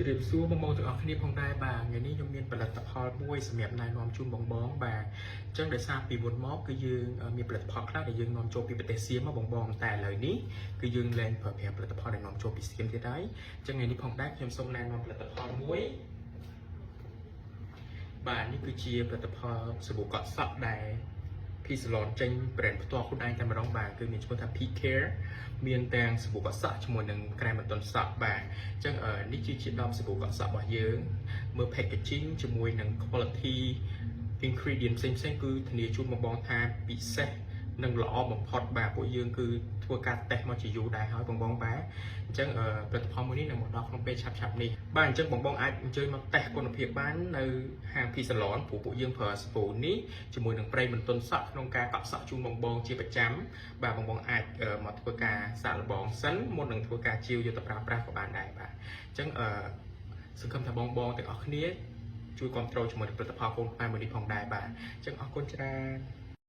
ជម្រាបសួរបងបងទាំងអស់គ្នាផងដែរបាទថ្ងៃនេះខ្ញុំមានផលិតផលមួយសម្រាប់ណែនាំជូនបងបងបាទអញ្ចឹងដោយសារពីមុនមកគឺយើងមានផលិតផលខ្លះដែលយើងនាំចូលពីប្រទេសសៀមមកបងបងតែឥឡូវនេះគឺយើងលែងប្រើប្រាស់ផលិតផលដែលនាំចូលពីសៀមទៀតហើយអញ្ចឹងថ្ងៃនេះផងដែរខ្ញុំសូមណែនាំផលិតផលមួយបាទនេះគឺជាផលិតផលសាប៊ូកក់សក់ដែល P Salon ចេញ brand ផ្ទាល់ខ្លួនឯងតែម្ដងបាទគឺមានឈ្មោះថា P Care មានទាំងសាប៊ូកក់សក់ជាមួយនឹងក្រែមបន្ទន់សក់បាទអញ្ចឹងនេះគឺជាដបសាប៊ូកក់សក់របស់យើងមើល packaging ជាមួយនឹង quality ingredient ផ្សេងៗគឺធានាជូនបងបងថាពិសេសនិងល្អបំផុតបាទពួកយើងគឺធ្វើការតេស្តមកជាយូរដែរហើយបងបងបាទអញ្ចឹងផលិតផលមួយនេះនឹងមកដល់ក្នុងពេលឆាប់ៗនេះបាទអញ្ចឹងបងបងអាចអញ្ជើញមកតេស្តគុណភាពបាននៅហាង P Salon ព្រោះពួកយើងប្រើសាប៊ូនេះជាមួយនឹងប្រេងបន្ទន់សក់ក្នុងការកក់សក់ជូនបងបងជាប្រចាំបាទបងបងអាចមកធ្វើការសាកល្បងសិនមុននឹងធ្វើការជាវយកទៅប្រើប្រាស់ក៏បានដែរបាទអញ្ចឹងសង្ឃឹមថាបងបងទាំងអស់គ្នាជួយគ្រប់គ្រងជាមួយនឹងផលិតផលកូនខ្មែរមួយនេះផងដែរបាទអញ្ចឹងអរគុណច្រើន។